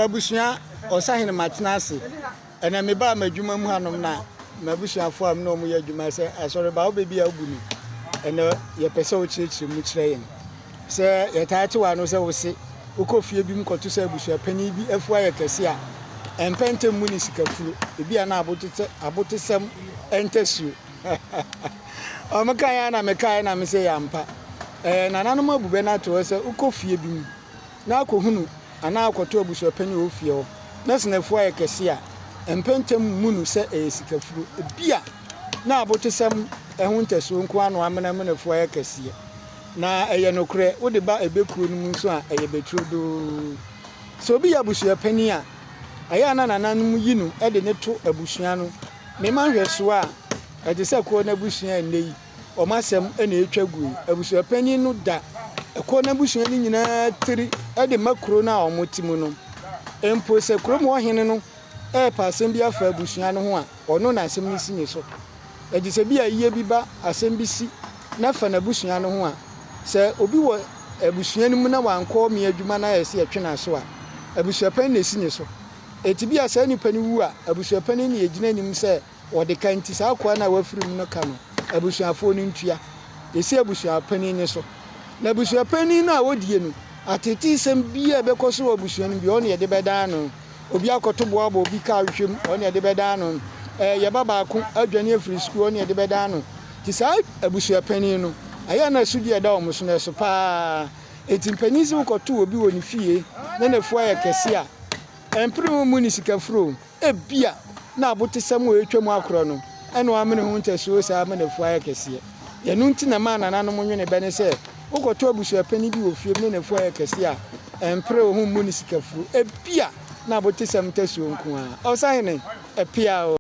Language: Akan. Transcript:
Abusua ɔsahene matena ase. Ɛnɛ mebaa m'adwuma mu hanom na m'abusuafoɔ a me ne wɔn yɛ adwuma sɛ asɔreba wo baabi a wobu no ɛnɛ yɛpɛ sɛ wokyerɛkyerɛ mu kyerɛ yɛn. Sɛ yɛtaa te w'ano sɛ wose wokɔ fie bi mu kɔto sɛ abusuapanin bi afu ayɛ kɛse a, ɛmpɛ ntɛm mmu no sikafuro. Ebi a na abotesɛm ntasuo. Wɔn kaeɛ a na mekaeɛ na mese yɛ ampa. Ɛɛ nananom abu bɛ no ato hɔ sɛ wokɔ fie bi mu na akɔhunu anaa akɔto abusuapanin wɔ wo fie hɔ na sɛ n'afuo ayɛ kɛse a, ɛmpɛ ntɛm mmu no sɛ ɛyɛ sikafuro. Ebia na abotesɛm ho ntasuo nko ara na wamena ma n'afuo ayɛ kɛseɛ. Na ɛyɛ nokorɛ, wode ba ɛbɛ kuro no mu nso a, ɛyɛ bɛ turodoo. Sɛ obi yɛ abusuapanin a, ɛyɛ a na nananom yi no de no to abusua no. Mema nhwɛsoɔ a, ɛte sɛ kɔɔ no abusua a ɛnnɛ yi wɔn asɛm na ɛretwa gu yi. Abusuapanin no da kɔɔ no abusua no nyinaa tiri de ma kuro no a wɔte mu no. Mpo sɛ kurom hɔ hene no repɛ asɛm bi afa abusua no ho a, ɔno na asɛm no si ne so. Enti sɛ bi a ayie bi ba, asɛm bi si na fa n'abusua no ho a, sɛ obi wɔ abusua no mu na wankɔ ɔme adwuma na ayɛ sɛ yɛtwe n'aso a, abusuapanin na esi ne so. Enti bi a saa nipa no wu a, abusuapanin na yɛgyina anim sɛ ɔde ka nti saa akoa no a wafiri mu no ka no, abusuafoɔ no ntua. Yɛsi abusuapanin no so. Na abusuapanin no a ɔdie no, ateeteesɛm biara a ɛbɛkɔ so wɔ abusua no mu biara, ɔno na yɛde bɛdan ano. Obi akɔto boa abɔ obi kaa ahwehwɛ mu, ɔno na yɛde bɛdan ano. Ɛɛ yɛn ba baako adwane afiri sukuu, ɔno na yɛde bɛdan ano. Nti saa abusuapanin no, ɛyɛ a na asodi a ɛda wɔn so no ɛso paa. Enti mpanin sɛ wokɔto obi wɔ ne fie na n'afuo ayɛ kɛse a, ɛmpere ho mmu ne sikafuro. Ebia na abotesɛm a ɛretwam akorɔ no na wamene ho ntasuo saa ma n'afuo ayɛ kɛseɛ. Ɛno nti na ɛmaa nananom nwene bɛ ne sɛ, wokɔto abusuapanin bi wɔ fie mu na n'afuo ayɛ kɛseɛ a, ɛmpere wo ho mmu no sikafuro. Ebia na abotesɛm ntasuo nko ara. Ɔsahene, ɛpea o!